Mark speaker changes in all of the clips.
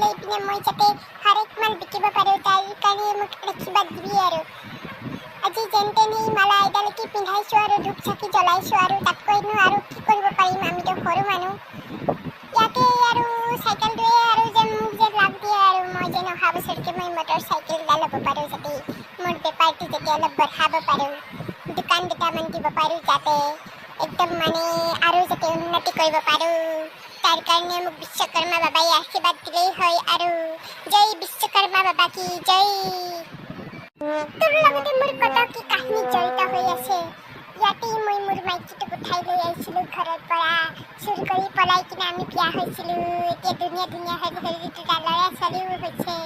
Speaker 1: লৈ পিনে মই যাতে হৰেক মাল বিকিব পাৰোঁ, তাৰ কাৰণে মোক আশীৰ্বাদ দিবি। আৰু আজি যেন তেন এই মালা এডালকে পিন্ধাইছোঁ আৰু ধূপ চাকি জ্বলাইছোঁ, আৰু তাতকৈনো আৰু কি কৰিব পাৰিম? আমিতো সৰু মানুহ। ইয়াতে আৰু চাইকেলটোৱে আৰু যেন মোক যেন লাভ দিয়ে আৰু মই যেন অহা বছৰকৈ মই মটৰ চাইকেল এটা ল'ব পাৰোঁ, যাতে মোৰ বেপাৰটো যাতে অলপ বঢ়াব পাৰোঁ, দোকান দুটামান দিব পাৰোঁ, যাতে একদম মানে আৰু যাতে উন্নতি কৰিব পাৰোঁ। তাৰ কাৰণে মোক বিশ্বকৰ্মা বাবাই আশীৰ্বাদ দিলেই হয় আৰু। জয় বিশ্বকৰ্মা বাবা কি জয়! তোৰ লগতে মোৰ কত কি কাহিনী জড়িত হৈ আছে। ইয়াতেই মই মোৰ মাইকীটোক উঠাই লৈ আহিছিলোঁ ঘৰৰ পৰা, চুৰ কৰি পলাই কিনে আমি বিয়া হৈছিলোঁ। এতিয়া ধুনীয়া ধুনীয়া সৰু সৰু দুটা ল'ৰা ছোৱালীও হৈছে।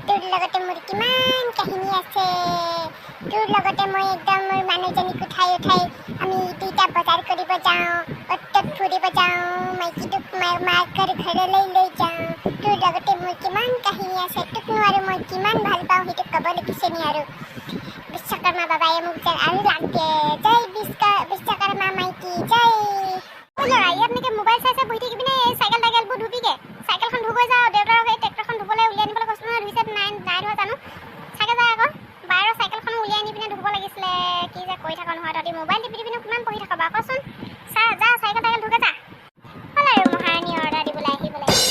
Speaker 1: তোৰ লগতে মোৰ কিমান কাহিনী আছে। তোৰ লগতে মই একদম মোৰ মানুহজনীক উঠাই উঠাই আমি দুইটা বজাৰ কৰিব যাওঁ, অ'ত ত'ত ফুৰিব যাওঁ, মাইকীটোক মাকৰ ঘৰলৈ লৈ যাওঁ। তোৰ লগতে মোৰ কিমান কাহিনী আছে। তোকনো আৰু মই কিমান ভাল পাওঁ, সেইটো ক'ব লাগিছে নি? আৰু বিশ্বকৰ্মা বাবাই মোক যেন আৰু লাগ দিয়ে। জয় বিশ্বকৰ্মা মাইকী জয়!
Speaker 2: ঐ ল'ৰা, ইয়াত এনেকে মোবাইল চাই চাই বহি থাকিবি নে? এই চাইকেল টাইকেলবোৰ ধুবিগে। চাইকেলখন ধুবৈ যাওঁ। দেউতাৰক এই ট্ৰেক্টৰখন ধুবলৈ উলিয়াই আনিবলৈ কৈছিলোঁ নহয়, ধুইছে নাই? নাই ধোৱা জানো চাগে। যায় আকৌ বাহিৰৰ চাইকেলখনো উলিয়াই আনি পিনে ধুব লাগিছিলে। কি যে কৰি থাক নহয় তহঁতি! মোবাইল টিপি টিপিনো কিমান পঢ়ি থাক বাৰু, কচোন? চা, যা, চাইকেল টাইকেল ধুগে যা। হ'ল আৰু মহাৰাণী অৰ্ডাৰ দিবলৈ আহিব লাগিব।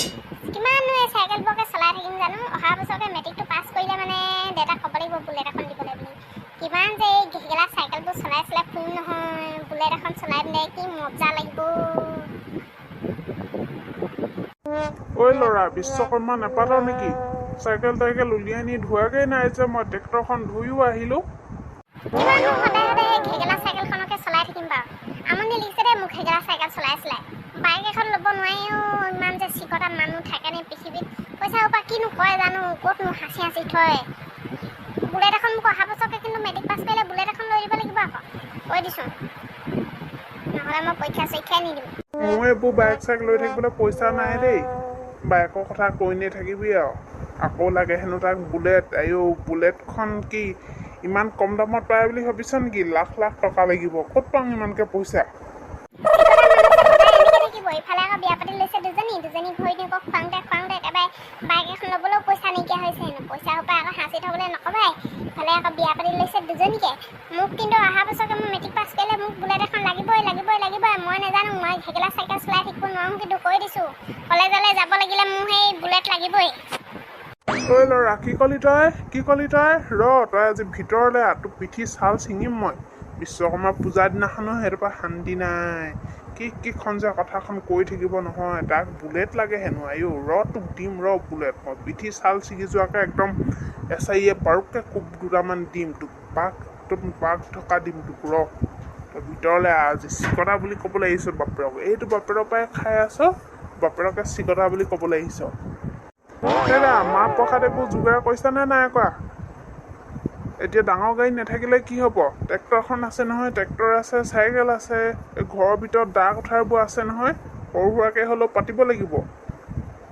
Speaker 2: কিমাননো এই চাইকেলবোৰকে চলাই থাকিম জানো? অহা বছৰকে মেট্ৰিকটো পাছ কৰিলে মানে দেউতাক ক'ব লাগিব বুলেট এখন দিবলৈ বুলি। কিমান যে এই ঘেগেলা চাইকেলবোৰ চলাই চলাই ফুৰিম নহয়, বুলেট এখন চলাই পিনে কি মজা লাগিব!
Speaker 3: ঐ ল'ৰা, বিশ্বকৰ্মা নাপাত নেকি? চাইকেল টাইকেল উলিয়াই নি ধোৱাগৈ নাই যে, মই ট্ৰেক্টৰখন ধুইও আহিলোঁ।
Speaker 2: কিমাননো সদায় সদায় সেই ঘেগেলা চাইকেলখনকে চলাই থাকিম বাৰু? আমনি লাগিছে দেই মোক ঘেগেলা চাইকেল চলাই চলাই। বাইক এখন ল'ব নোৱাৰিও। ইমান যে চিকটা মানুহ থাকেনে পৃথিৱীত? পইচা সোপা কিনো কয় জানো, ক'তনো সাঁচি সাঁচি থয়। বুলেট এখন মোক অহা বছৰকে কিন্তু মেট্ৰিক পাছ কৰিলে বুলেট এখন লৈ দিব লাগিব আকৌ, কৈ দিছোঁ। নহ'লে মই পৰীক্ষা চৰীক্ষাই নিদিম।
Speaker 3: মোৰ এইবোৰ বাইক চাইক লৈ থাকিবলৈ পইচা নাই দেই। বাইকৰ কথা কৈ নাথাকিবি আৰু। আকৌ লাগে হেনো তাক বুলেট। আইঔ, বুলেটখন কি ইমান কম দামত পায় বুলি ভাবিছ নেকি? লাখ লাখ টকা লাগিব। ক'ত পাওঁ ইমানকে পইচা?
Speaker 2: সদায় এনেকে থাকিব। ইফালে আকৌ বিয়া পাতি লৈছে দুজনী দুজনী ঘৈণীয়েকক খুৱাওঁতে খুৱাওঁতে একেবাৰে বাইক এখন ল'বলৈও পইচা নাইকিয়া হৈছে হেনো। পইচা সোপা আকৌ সাঁচি থ'বলৈ নকবাই। ইফালে আকৌ বিয়া পাতি লৈছে দুজনীকে। মোক কিন্তু অহা বছৰকে মই মেট্ৰিক পাছ কৰিলে মোক বুলেট এখন লাগিবই, লাগিবই, লাগিবই। মই নাজানো, মই ঘেগেলা চাইকেল চলাই থাকিব নোৱাৰোঁ কিন্তু, কৈ দিছোঁ। কলেজলৈ যাব লাগিলে মোৰ সেই বুলেট লাগিবই।
Speaker 3: ঐ ল'ৰা, কি ক'লি তই? কি ক'লি তই? ৰ, তই আজি ভিতৰলৈ আহ, তোৰ পিঠি ছাল ছিঙিম মই। বিশ্বকৰ্মা পূজা দিনাখনো সেইটোৰ পৰা শান্তি নাই। কি কিখন যে কথাখন কৈ থাকিব নহয়। তাক বুলেট লাগে হেনো। আইঔ, ৰ, তোক দিম ৰ বুলেট মই। পিঠি ছাল ছিগি যোৱাকৈ একদম এছাৰিয়ে বাৰুকে কোব দুটামান দিম তোক। বাঘ, একদম বাঘ থকা দিম তোক। ৰ, তই ভিতৰলৈ আহ আজি। চিকটা বুলি ক'বলৈ আহিছ বাপেৰক? এইটো বাপেৰৰ পৰাই খাই আছ, বাপেৰকে চিকটা বুলি ক'বলৈ আহিছ। দাদা, মাহ প্ৰসাদ এইবোৰ যোগাৰ কৰিছা নে নাই কৰা? এতিয়া ডাঙৰ গাড়ী নাথাকিলে কি হ'ব? ট্ৰেক্টৰখন আছে নহয়, ট্ৰেক্টৰ আছে, চাইকেল আছে, এই ঘৰৰ ভিতৰত দা কুঠাৰবোৰ আছে নহয়। সৰু সুৰাকৈ হ'লেও পাতিব লাগিব।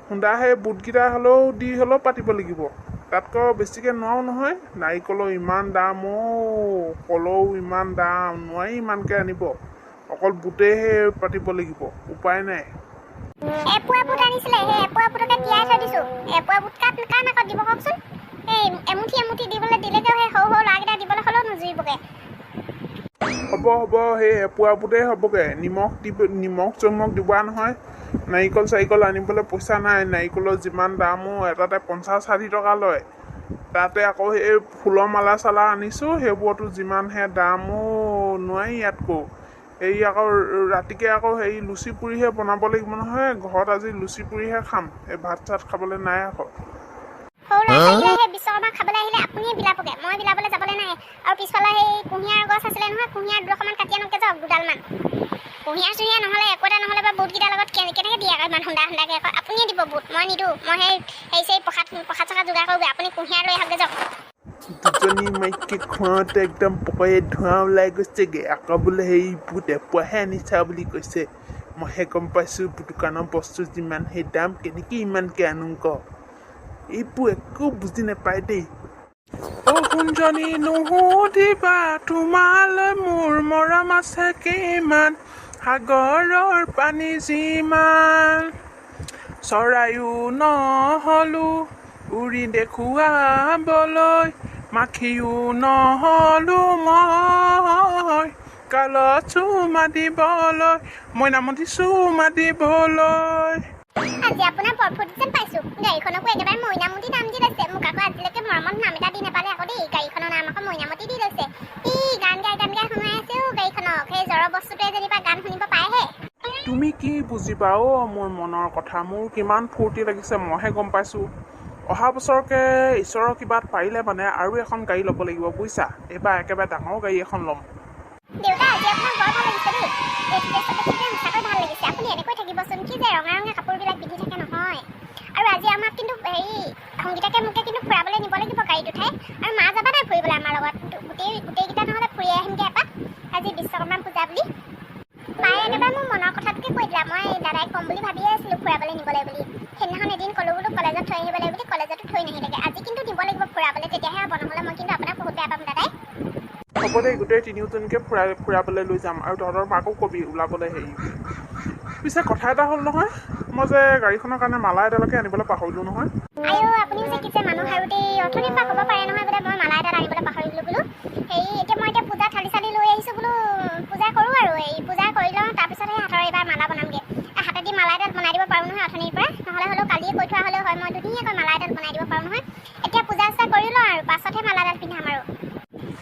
Speaker 3: খুন্দা সেই বুটকেইটা হ'লেও দি হ'লেও পাতিব লাগিব। তাতকৈ বেছিকৈ নোৱাৰো নহয়। নাৰিকলৰ ইমান দাম অ', কলও ইমান দাম, নোৱাৰি ইমানকৈ আনিব। অকল বুটেইহে পাতিব লাগিব, উপায় নাই।
Speaker 2: এপোৱা বুট আনিছিলে, সেই এপোৱা বুটকে তিয়াই থৈ দিছোঁ। এপোৱা বুট কাক কাৰ নাকত দিব কওকচোন? এই এমুঠি এমুঠি দিবলৈ দিলেগেও সেই সৰু সৰু ল'ৰাকেইটা দিবলৈ হ'লেও নুজুৰিবগৈ।
Speaker 3: হ'ব হ'ব, সেই এপোৱা বুটেই হ'বগৈ। নিমখ দিব, নিমখ চিমখ দিবা নহয়। নাৰিকল চাৰিকল আনিবলৈ পইচা নাই। নাৰিকলৰ যিমান দামো, এটাতে 50-60 টকা লয়। তাতে আকৌ সেই ফুলৰ মালা চালা আনিছোঁ, সেইবোৰতো যিমানহে দামো, নোৱাৰি ইয়াতকো। এই আকৌ ৰাতিকে আকৌ হেৰি লুচি পুৰিহে বনাব লাগিব নহয় ঘৰত। আজি লুচি পুৰিহে খাম, এই ভাত চাত খাবলৈ নাই আকৌ।
Speaker 2: সৰু ল'ৰা ছোৱালীকেইটা সেই বিশ্বকৰ্মা খাবলৈ আহিলে আপুনিয়ে বিলাবগে, মই বিলাবলৈ যাবলৈ নাই। আৰু পিছফালে সেই কুঁহিয়াৰ গছ আছিলে নহয়, কুঁহিয়াৰ দুডোখৰমান কাটি আনোগৈ যাওক, দুডালমান। কুঁহিয়াৰ চুহিয়াৰ নহ'লে একো এটা নহ'লে বা বুটকেইটাৰ লগত কেনেকৈ দিয়ে আকৌ ইমান খুন্দা খুন্দাকৈ? আকৌ আপুনিয়ে দিব বুট, মই নিদিওঁ। মই সেই হেৰি চেৰি প্ৰসাদ প্ৰসাদ চসাদ যোগাৰ কৰোঁগৈ, আপুনি কুঁহিয়াৰ লৈ আহকগৈ যাওক।
Speaker 3: দুজনী মাইকী খুৱাওঁতে একদম পকৰে ধোঁৱা ওলাই গৈছেগে। আকৌ বোলে সেই বুট এপোৱাহে আনিছা বুলি কৈছে। মইহে গম পাইছোঁ, দোকানৰ বস্তু যিমান সেই দাম, কেনেকৈ ইমানকৈ আনো ক। এইবোৰ একো বুজি নাপায় দেই। অ সোণজনী, নুসুধিবা তোমালৈ মোৰ মৰম আছে কিমান, সাগৰৰ পানী যিমান। চৰায়ো নহলো উৰি দেখুৱাবলৈ, মাখিও নহলো মই গালত চুমা দিবলৈ, মইনামতী চুমা দিবলৈ।
Speaker 2: আজি আপোনাৰ বৰ ফূৰ্তি যেন পাইছো। গাড়ীখনকো একেবাৰে মইনামতী নাম দি লৈছে। মোক আকৌ আজিলৈকে মৰমত নাম এটা দি নাপালে আকৌ দেই। গাড়ীখনৰ নাম আকৌ মইনামতী দি লৈছে। ই গান গাই গান গাই শুনাই আছে অ' গাড়ীখনক। সেই জড় বস্তুটোৱে যেনিবা গান শুনিব পায়হে।
Speaker 3: তুমি কি বুজিবা অ' মোৰ মনৰ কথা? মোৰ কিমান ফূৰ্তি লাগিছে মইহে গম পাইছোঁ। অহা বছৰকে ঈশ্বৰৰ কিবাত পাৰিলে মানে আৰু এখন গাড়ী ল'ব লাগিব বুজিছা। এইবাৰ একেবাৰে ডাঙৰ গাড়ী এখন ল'ম।
Speaker 2: দেউতা, আজি আপোনাক বৰ ভাল লাগিছে দেই। এইটো ড্ৰেছত দেখি যে সঁচাকৈ ভাল লাগিছে। আপুনি এনেকৈ থাকিবচোন। কি যে ৰঙা ৰঙা কাপোৰবিলাক পিন্ধি থাকে নহয়। আৰু আজি আমাক কিন্তু হেৰি সংগীতাকে মোকে কিন্তু ফুৰাবলৈ নিব লাগিব গাড়ীত উঠাই। আৰু মা যাবা নাই ফুৰিবলৈ আমাৰ লগত? গোটেইকেইটা নহ'লে ফুৰি আহিমগৈ এপাক আজি বিশ্বকৰ্মা পূজা বুলি। মায়ে একেবাৰে মোৰ মনৰ কথাটোকে কৈ দিলা। মই দাদাইক ক'ম বুলি ভাবিয়ে আছিলোঁ ফুৰাবলৈ নিবলৈ বুলি। সেইদিনাখন এদিন ক'লো বোলো কলেজত থৈ আহিব লাগিব বুলি, কলেজতো থৈ নাহিলেগৈ। আজি কিন্তু নিব লাগিব ফুৰাবলৈ, তেতিয়াহে হ'ব। নহ'লে মই কিন্তু আপোনাক বহুত বেয়া পাম দাদাই।
Speaker 3: হ'ব দে, গোটেই তিনিওজনীকে ফুৰাবলৈ লৈ যাম। আৰু তহঁতৰ মাকো কবি ওলাবলৈ। হেৰি, পিছে কথা এটা হ'ল নহয়, মই যে গাড়ীখনৰ কাৰণে মালা এডালকে আনিবলৈ পাহৰিলোঁ নহয়।
Speaker 2: আইঅ, আপুনিও যে কি যে মানুহ আৰু দেই। অথনিৰ পৰা ক'ব পাৰে নহয় বোলে মই মালা এডাল আনিবলৈ পাহৰিলোঁ বোলো। হেৰি, এতিয়া মই এতিয়া পূজা থালি চালি লৈ আহিছোঁ বোলো, পূজা কৰোঁ আৰু এই পূজা কৰি লওঁ, তাৰপিছতহে হাতৰ এইবাৰ মালা বনামগৈ। হাতেদি মালা এডাল বনাই দিব পাৰোঁ নহয় অথনিৰ পৰা। নহ'লে হ'লেও কালিয়ে কৈ থোৱা হ'লেও হয়, মই ধুনীয়াকৈ মালা এডাল বনাই দিব পাৰোঁ নহয়। এতিয়া পূজা চূজা কৰি লওঁ আৰু পাছতহে মালাডাল পিন্ধাম। আৰু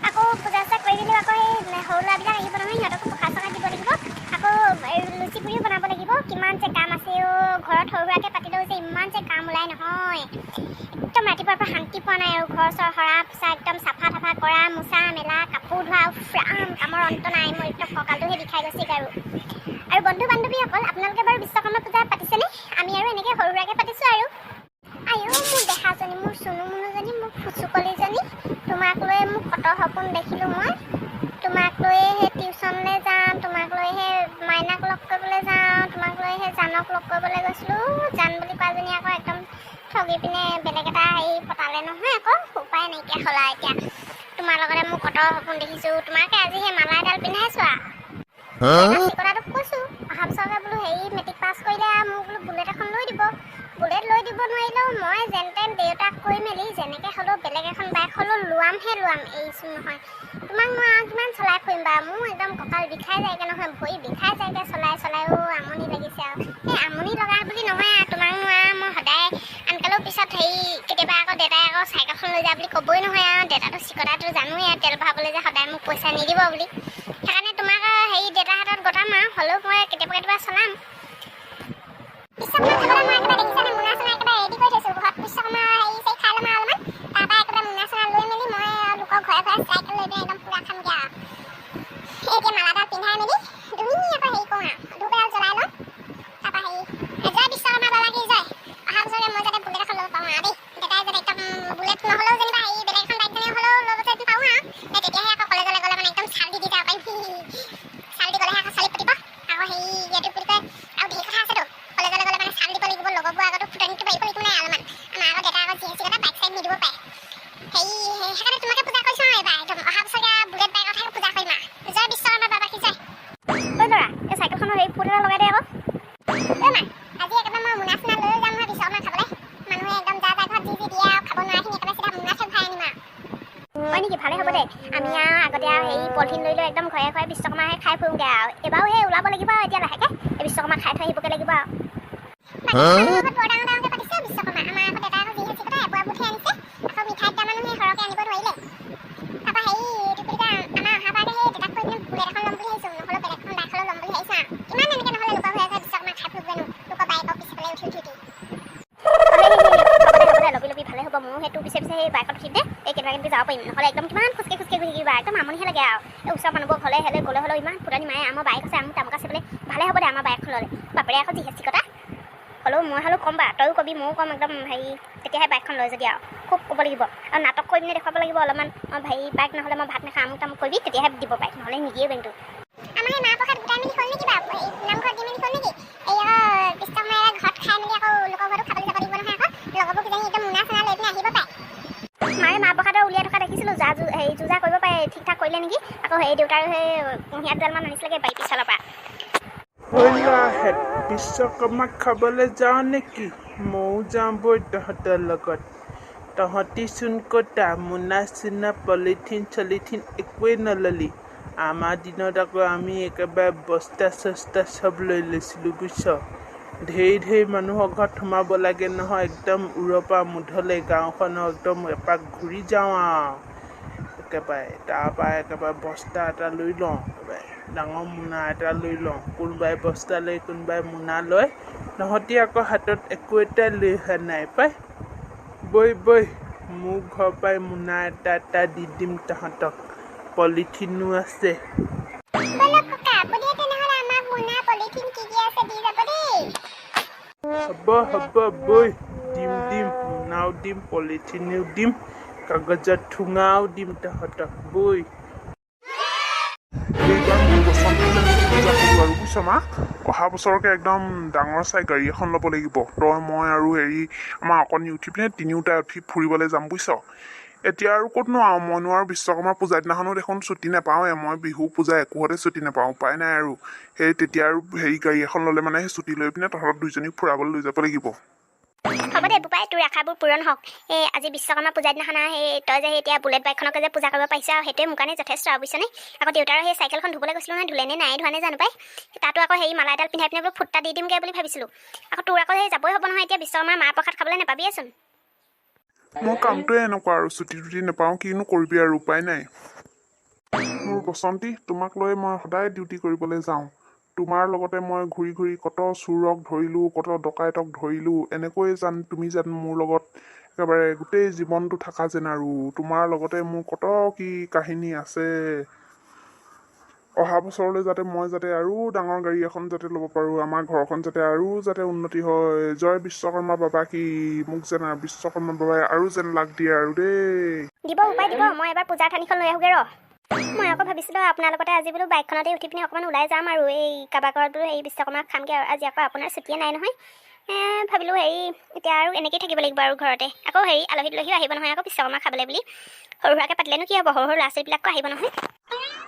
Speaker 2: আকৌ পূজা চূজা কৰি দিলেও আকৌ সেই সৰু ল'ৰাবিলাক আহিব নহয়, সিহঁতকো প্ৰসাদ চসাদ দিব লাগিব। আকৌ এই লুচি পুৰিও বনাব লাগিব। কিমান যে কাম আছে অ'। ঘৰত সৰু সুৰাকৈ পাতিলেও যে ইমান যে কাম ওলাই নহয়। একদম ৰাতিপুৱাৰ পৰা শান্তি পোৱা নাই আৰু। ঘৰ চৰ সৰা পোছা, একদম চাফা তাফা কৰা, মোচা মেলা, কাপোৰ ধোৱা, উফ ৰাম, কামৰ অন্ত নাই। মোৰ একদম কঁকালটোহে বিষাই গৈছেগৈ। আৰু আৰু বন্ধু বান্ধৱীসকল, আপোনালোকে বাৰু বিশ্বকৰ্মা পূজা পাতিছেনে? আমি আৰু এনেকৈ সৰু সুৰাকৈ পাতিছোঁ। আৰু আইঅ মোৰ দেহাজনী, মোৰ চুনু মুনুজনী, মোৰ ফুচুকলিজনী, তোমাক লৈয়ে মোক কত সপোন দেখিলোঁ মই। তোমাক লৈয়ে সেই টিউচনলৈ যাওঁ, তোমাক লৈহে মাইনাক লগ কৰিবলৈ যাওঁ, তোমাক লৈহে জানক লগ কৰিবলৈ গৈছিলোঁ। জান বুলি কোৱাজনী আকৌ একদম ঠগি পিনে বেলেগ এটা হেৰি পতালে নহয়। আকৌ উপায় নাইকিয়া হ'ল আৰু। এতিয়া তোমাৰ লগতে মোৰ কত সপোন দেখিছোঁ। তোমাকে আজি সেই মালা এডাল পিন্ধাইছোঁ আৰু চিকটাটোক কৈছোঁ অহা বছৰকৈ বোলো হেৰি মেট্ৰিক পাছ কৰিলে আৰু মোক বোলো বুলেট এখন লৈ দিব। বুলেট লৈ দিব নোৱাৰিলেও মই যেন তেন দেউতাক কৈ মেলি যেনেকৈ হ'লেও বেলেগ এখন বাইক হ'লেও লোৱামহে লোৱাম, এৰিছোঁ নহয়। তোমাক মই আৰু কিমান চলাই ফুৰিম বাৰু? মোৰ একদম কঁকাল বিষাই যায়গৈ নহয়, ভৰি বিষাই যায়গৈ চলাই চলাইও। আমনি লাগিছে আৰু। সেই আমনি লগা বুলি নহয় আৰু, তোমাক মই আৰু মই সদায় আনকালেও পিছত হেৰি কেতিয়াবা আকৌ দেউতাই আকৌ চাইকেলখন লৈ যা বুলি ক'বই নহয়। আৰু দেউতাটো চিকটাটো জানোৱেই আৰু, তেল ভৰাবলৈ যে সদায় মোক পইচা নিদিব বুলি। সেইকাৰণে তোমাক আৰু হেৰি দেউতাৰ হাতত গতাম আৰু, হ'লেও মই কেতিয়াবা কেতিয়াবা চলাম। বিশ্বকৰ্মা খাবলৈ মই একেবাৰে দেখিছানে মোনা চোনা একেবাৰে ৰেডি কৰি থৈছোঁ ঘৰত। বিশ্বকৰ্মা হেৰি চেৰি খাই ল'ম আৰু অলপমান, তাৰপৰা একেবাৰে মোনা চোনা লৈ মেলি মই আৰু লোকৰ ঘৰে ঘৰে চাইকেল লৈ পিনে একদম পূৰা খামগৈ। আৰু এতিয়া মালাডাল পিন্ধাই মেলি ধুনীয়াকৈ হেৰি কৰোঁ আৰু ধূপ এডাল জ্বলাই লওঁ। তাৰপৰা হেৰি, জয় বিশ্বকৰ্মা বাবা কি জয়। অহা বছৰলৈ মই যাতে বুলেট এখন ল'ব পাৰোঁ আৰু দেই। দেউতাই যাতে একদম বুলেট নহ'লেও যেনিবা হেৰি বেলেগ এখন বাইক হ'লেও ল'ব যদি পাৰোঁ আৰু। সেই তেতিয়াহে আকৌ কলেজলৈ গ'লে মানে একদম চাল দি দি যাব পাৰিম। চাল দি গ'লেহে আকৌ চালি পাতিব। আকৌ হেৰি, এইটো বুলি কয়, আৰু ধেৰ কথা আছেতো। কলেজলৈ গ'লে মানে চাল দিব লাগিব, লগৰবোৰ আগতো ফুটনিটো পাৰিব লাগিব নাই অলপমান। আমাৰ আকৌ দেউতা আকৌ যিহে চিকটা, বাইক চাইক নিদিব পাৰে হেৰি। সেইকাৰণে তোমাকে পূজা কৰিছোঁ আৰু এইবাৰ একদম অহা বছৰকৈ বুলেট বাইকতহে পূজা কৰিম আৰু। জয় বিশ্বকৰ্মা বাবা কি জয়। ঐ ল'ৰা, এই চাইকেলখনৰ হেৰি ফুট এটা লগাই দে আকৌ। ঐ মা, আজি একেবাৰে মই মোনা চোনা লৈ যাম নহয় বিশ্বকৰ্মা খাবলৈ। মানুহে একদম যা যা ঘৰত যি যি দিয়ে আৰু খাব নোৱাৰাখিনি একেবাৰে চিধা মোনাতহে ভৰাই আনিম আৰু। হয় নেকি? ভালে হ'ব দে। আমি আৰু আগতে আৰু হেৰি পলিথিন লৈ লৈ একদম ঘৰে ঘৰে বিশ্বকৰ্মাহে খাই ফুৰোঁগৈ। আৰু এবাৰো সেই ওলাব লাগিব আৰু এতিয়া লাহেকৈ এই বিশ্বকৰ্মা খাই থৈ আহিবগৈ লাগিব আৰু। বৰ ডাঙৰ ডাঙৰকৈ পাতিছে বিশ্বকৰ্মা। আমাৰ আকৌ দেউতাই আকৌ যিহে চিকটা, এপোৱা বুটহে আনিছে। আকৌ মিঠাই দুটামানো সেই সৰহকৈ আনিব নোৱাৰিলে। তাৰপৰা হেৰি, এইটো বুলি কয়, আমাৰ অহাবাৰতে সেই দেউতাক কৈ পিনে বুলেট এখন ল'ম বুলি ভাবিছোঁ, নহ'লেও বেলেগ এখন বাইক হ'লেও ল'ম বুলি ভাবিছোঁ আৰু। কিমান এনেকৈ নহ'লে লোকৰ ঘৰে ঘৰে বিশ্বকৰ্মা খাই ফুৰিবনো, লোকৰ বাইকৰ পিছফালে উঠি উঠি উঠি। হ'ব দে, ল'বি ল'বি, ভালে হ'ব। ময়ো সেইটো পিছে পিছে সেই বাইকত উঠিম দে। এই কেনেবা কেনেকৈ যাব পাৰিম। নহ'লে একদম কিমান খোজকাঢ়ি খোজকাঢ়ি গৈ থাকিবা, একদম আমনিহে লাগে। আৰু এই ওচৰৰ মানুহবোৰ ঘৰলৈ হ'লে গ'লে হ'লেও ইমান ফুটানি মাৰে, আমাৰ বাইক আছে, আমাৰ তামুক আছে বোলে। ভালে হ'ব দে আমাৰ বাইকখন ল'লে। বাপেৰে আকৌ যিহে চিকটা, হ'লেও মই হ'লেও ক'ম বা তয়ো কবি, ময়ো ক'ম একদম হেৰি তেতিয়াহে বাইকখন লৈ যদি আৰু খুব ক'ব লাগিব আৰু নাটক কৰি পিনে দেখুৱাব লাগিব অলপমান। মই হেৰি বাইক নহ'লে মই ভাত নাখাওঁ, আমুক তামুক কৰিবি, তেতিয়াহে দিব বাইক, নহ'লে নিদিয়ে বেংকটো। আমাৰ সেই মাহ প্ৰসাদ গোটাই মেলি হ'ল নেকি বাৰু? এই নামঘৰত দি মেলি হ'ল নেকি? এই আকৌ বিশ্বকৰ্মাই ঘৰত খাই মেলি আকৌ লোকৰ ঘৰতো খাবলৈ যাব লাগিব নহয়। আকৌ লগৰবোৰ কিজানি একদম মোনা চোনা লৈ পিনে আহিব পাৰে। মায়ে মাহ প্ৰসাদৰ উলিয়াই থকা দেখিছিলোঁ। যা হেৰি যো জা কৰিব পাৰে, ঠিক ঠাক কৰিলে নেকি? আকৌ হেৰি, দেউতাৰো সেই কুঁহিয়াৰ দুডালমান আনিছিলেগৈ বাৰী পিছফালৰ পৰা।
Speaker 4: ল'ৰাহেঁত, বিশ্বকৰ্মা খাবলৈ যাওঁ নেকি? ময়ো যাওঁ বৈ তহঁতৰ লগত। তহঁতিচোন ক'তা মোনা চোনা পলিথিন চলিথিন একোৱেই নল'লি। আমাৰ দিনত আকৌ আমি একেবাৰে বস্তা চস্তা চব লৈ লৈছিলোঁ বুজিছ। ঢেৰ ঢেৰ মানুহৰ ঘৰত সোমাব লাগে নহয়, একদম ওৰৰ পৰা মুধলৈ গাঁওখনৰ একদম এপাক ঘূৰি যাওঁ আৰু একেবাৰে। তাৰপৰা একেবাৰে বস্তা এটা লৈ লওঁ, একেবাৰে ডাঙৰ মোনা এটা লৈ লওঁ। কোনোবাই বস্তা লৈ, কোনোবাই মোনা লয়। তহঁতি আকৌ হাতত একো এটা লৈ অহা নাই পাই। বৈ বৈ, মোৰ ঘৰৰ পৰাই মোনা এটা এটা দি দিম তহঁতক, পলিথিনো আছে।
Speaker 1: ব'লক ককা, আপুনিয়ে তেনেহ'লে আমাক মোনা পলিথিন কি কি আছে দি যাব দেই।
Speaker 4: হ'ব হ'ব, বৈ দিম দিম, মোনাও দিম, পলিথিনো দিম, কাগজৰ ঠোঙাও দিম তহঁতক, বৈ।
Speaker 3: এইবাৰ মোৰ বসন্তী যেন পূজা কৰোঁ আৰু বুজিছ মা। অহা বছৰকে একদম ডাঙৰ চাই গাড়ী এখন ল'ব লাগিব। তই, মই আৰু হেৰি আমাৰ অকণি উঠি পিনে তিনিওটাই উঠি ফুৰিবলৈ যাম বুজিছ। এতিয়া আৰু ক'তনো আৰু মইনো আৰু বিশ্বকৰ্মা পূজা দিনাখনো দেখোন ছুটি নাপাওঁৱে মই। বিহু পূজা একোহতে ছুটি নাপাওঁ, উপায় নাই আৰু। সেই তেতিয়া আৰু হেৰি গাড়ী এখন ল'লে মানে সেই ছুটি লৈ পিনে তহঁতক দুইজনীক ফুৰাবলৈ লৈ যাব লাগিব।
Speaker 2: হ'ব দে বোপাই, তোৰ আশাবোৰ পূৰণ হওক। এই আজি বিশ্বকৰ্মা পূজাৰ দিনাখন আৰু সেই তই যে সেই এতিয়া বুলেট বাইকখনকে যে পূজা কৰিব পাৰিছ আৰু সেইটোৱে মোৰ কাৰণে যথেষ্ট আৰু, বুজিছনে? আকৌ দেউতাৰৰ সেই চাইকেলখন ধুবলৈ গৈছিলোঁ নহয়, ধুলে নে নাই ধোৱা নে জানো পাই। তাতো আকৌ হেৰি মালা এডাল পিন্ধাই পিনে বোলো ফুটা দি দিমগৈ বুলি ভাবিছিলোঁ। আকৌ তোৰ আকৌ সেই যাবই হ'ব নহয় এতিয়া, বিশ্বকৰ্মাৰ মাহ প্ৰসাদ খাবলৈ নাপাবিয়েচোন।
Speaker 3: মোৰ কামটোৱে এনেকুৱা আৰু, ছুটি টুটি নাপাওঁ, কিনো কৰিবি আৰু, উপায় নাই। মোৰ বসন্তী, তোমাক লৈ মই সদায় ডিউটি কৰিবলৈ যাওঁ। তোমাৰ লগতে মই ঘূৰি ঘূৰি কত চোৰক ধৰিলোঁ, কত ডকাইতক ধৰিলোঁ। এনেকৈ যেন তুমি যেন মোৰ লগত একেবাৰে গোটেই জীৱনটো থাকা যেন আৰু। তোমাৰ লগতে মোৰ কত কি কাহিনী আছে। অহা বছৰলৈ যাতে মই যাতে আৰু ডাঙৰ গাড়ী এখন যাতে ল'ব পাৰোঁ, আমাৰ ঘৰখন যাতে আৰু যাতে উন্নতি হয়। জয় বিশ্বকৰ্মা বাবা কি, মোক যেন আৰু বিশ্বকৰ্মা বাবাই আৰু যেন লাগ দিয়ে আৰু দেই।
Speaker 2: দিব উপায় দিব, মই এবাৰ পূজাৰ থালিখন লৈ আহোঁগৈ ৰ। মই আকৌ ভাবিছিলোঁ আপোনাৰ লগতে আজি বোলো বাইকখনতে উঠি পিনে অকণমান ওলাই যাম আৰু এই কাৰোবাৰ ঘৰত বোলো হেৰি বিশ্বকৰ্মা খামগৈ আৰু। আজি আকৌ আপোনাৰ ছুটিয়ে নাই নহয়। ভাবিলোঁ হেৰি এতিয়া আৰু এনেকেই থাকিব লাগিব আৰু ঘৰতে। আকৌ হেৰি আলহী দুলহীও আহিব নহয় আকৌ বিশ্বকৰ্মা খাবলৈ বুলি। সৰু সুৰাকৈ পাতিলেনো কি হ'ব, সৰু সৰু ল'ৰা ছোৱালীবিলাকো আহিব নহয়।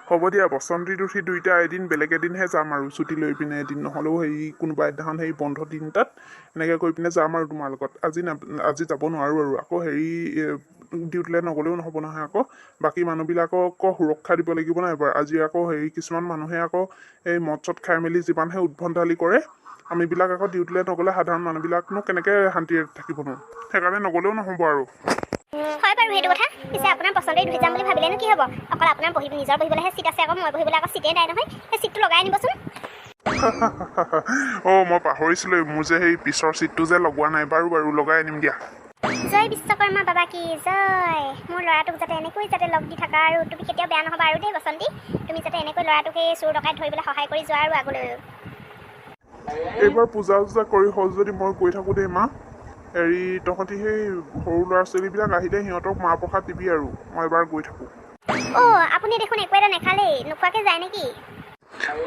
Speaker 3: হ'ব দিয়া, বসন্তী উঠি দুইটা এদিন বেলেগ এদিনহে যাম আৰু ছুটি লৈ পিনে এদিন নহ'লেও হেৰি কোনোবা এদিনাখন হেৰি বন্ধ দিন তাত এনেকৈ কৰি পিনে যাম আৰু তোমাৰ লগত। আজি না, আজি যাব নোৱাৰোঁ আৰু। আকৌ হেৰি ডিউটিলৈ নগ'লেও নহ'ব নহয়, আকৌ বাকী মানুহবিলাকক সুৰক্ষা দিব লাগিব ন এবাৰ। আজি আকৌ হেৰি কিছুমান মানুহে আকৌ এই মদ চদ খাই মেলি যিমানহে উদ্ভণ্ডালি কৰে, আমিবিলাক আকৌ ডিউটিলৈ নগ'লে সাধাৰণ মানুহবিলাকনো কেনেকৈ শান্তিৰে থাকিবনো? সেইকাৰণে নগ'লেও নহ'ব আৰু।
Speaker 2: হয় বাৰু সেইটো কথা। পিছে আপোনাৰ পচন্দই ধুই যাম বুলি ভাবিলেনো কি হ'ব? অকল আপোনাৰ বহি নিজৰ বহিবলৈহে চিট আছে, আকৌ মই বহিবলৈ আকৌ চিটেই নাই নহয়। সেই চিটটো লগাই আনিবচোন।
Speaker 3: অঁ, মই পাহৰিছিলোঁৱেই, মোৰ যে সেই পিছৰ চিটটো যে লগোৱা নাই। বাৰু বাৰু, লগাই আনিম দিয়া।
Speaker 2: জয় বিশ্বকৰ্মা বাবা কি জয়। মোৰ ল'ৰাটোক যাতে এনেকৈ যাতে লগ দি থাকা আৰু তুমি কেতিয়াও বেয়া নহ'বা আৰু দেই বসন্তী। তুমি যাতে এনেকৈ ল'ৰাটোক এই চোৰ ডকাইত ধৰিবলৈ সহায় কৰি যোৱা আৰু আগলৈ।
Speaker 3: এইবাৰ পূজা চূজা কৰি হ'ল যদি মই গৈ থাকোঁ দেই মা। হেৰি তহঁতি সেই সৰু ল'ৰা ছোৱালীবিলাক আহিলে সিহঁতক মাহ প্ৰসাদ দিবি আৰু, মই এবাৰ গৈ থাকোঁ।
Speaker 2: অ', আপুনি দেখোন একো এটা নেখালেই, নোখোৱাকৈ যায় নেকি?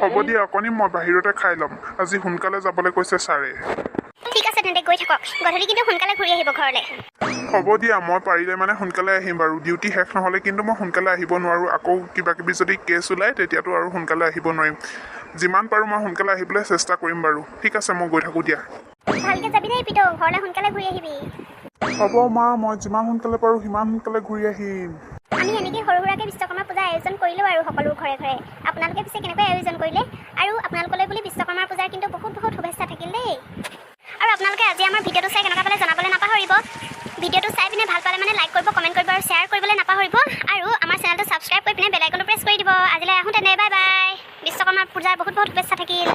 Speaker 3: হ'ব দিয়া অকণি, মই বাহিৰতে খাই ল'ম। আজি সোনকালে যাবলৈ কৈছে ছাৰে।
Speaker 2: ঠিক আছে তেন্তে, গৈ থাকক। গধূলি কিন্তু সোনকালে ঘূৰি আহিব ঘৰলৈ।
Speaker 3: হ'ব দিয়া, মই পাৰিলে মানে সোনকালে আহিম বাৰু। ডিউটি শেষ নহ'লে কিন্তু মই সোনকালে আহিব নোৱাৰোঁ। আকৌ কিবা কিবি যদি কেছ ওলায় তেতিয়াতো আৰু সোনকালে আহিব নোৱাৰিম। যিমান পাৰোঁ মই সোনকালে আহিবলৈ চেষ্টা কৰিম বাৰু। ঠিক আছে, মই গৈ থাকোঁ দিয়া।
Speaker 2: ভালকৈ যাবি দেই পিতৌ, ঘৰলৈ সোনকালে ঘূৰি আহিবি।
Speaker 3: হ'ব মা, মই যিমান সোনকালে পাৰোঁ সিমান সোনকালে ঘূৰি আহিম।
Speaker 2: আমি এনেকৈ সৰু সুৰাকৈ বিশ্বকৰ্মা পূজা আয়োজন কৰিলোঁ আৰু সকলো ঘৰে ঘৰে। আপোনালোকে পিছে কেনেকৈ আয়োজন কৰিলে? আৰু আপোনালোকলৈ বুলি বিশ্বকৰ্মা পূজাৰ কিন্তু বহুত বহুত শুভেচ্ছা থাকিল দেই। আৰু আপোনালোকে আজি আমাৰ ভিডিঅ'টো চাই কেনেকুৱা পালে জনাবলৈ নাপাহৰিব। ভিডিঅ'টো চাই পিনে ভাল পালে মানে লাইক কৰিব, কমেণ্ট কৰিব আৰু শ্বেয়াৰ কৰিবলৈ নাপাহৰিব। আৰু আমাৰ চেনেলটো ছাবস্ক্ৰাইব কৰি পিনে বেল আইকনটো প্ৰেছ কৰি দিব। আজিলৈ আহোঁ তেনে, বাই বাই। বিশ্বকৰ্মা পূজাৰ বহুত বহুত শুভেচ্ছা থাকিল।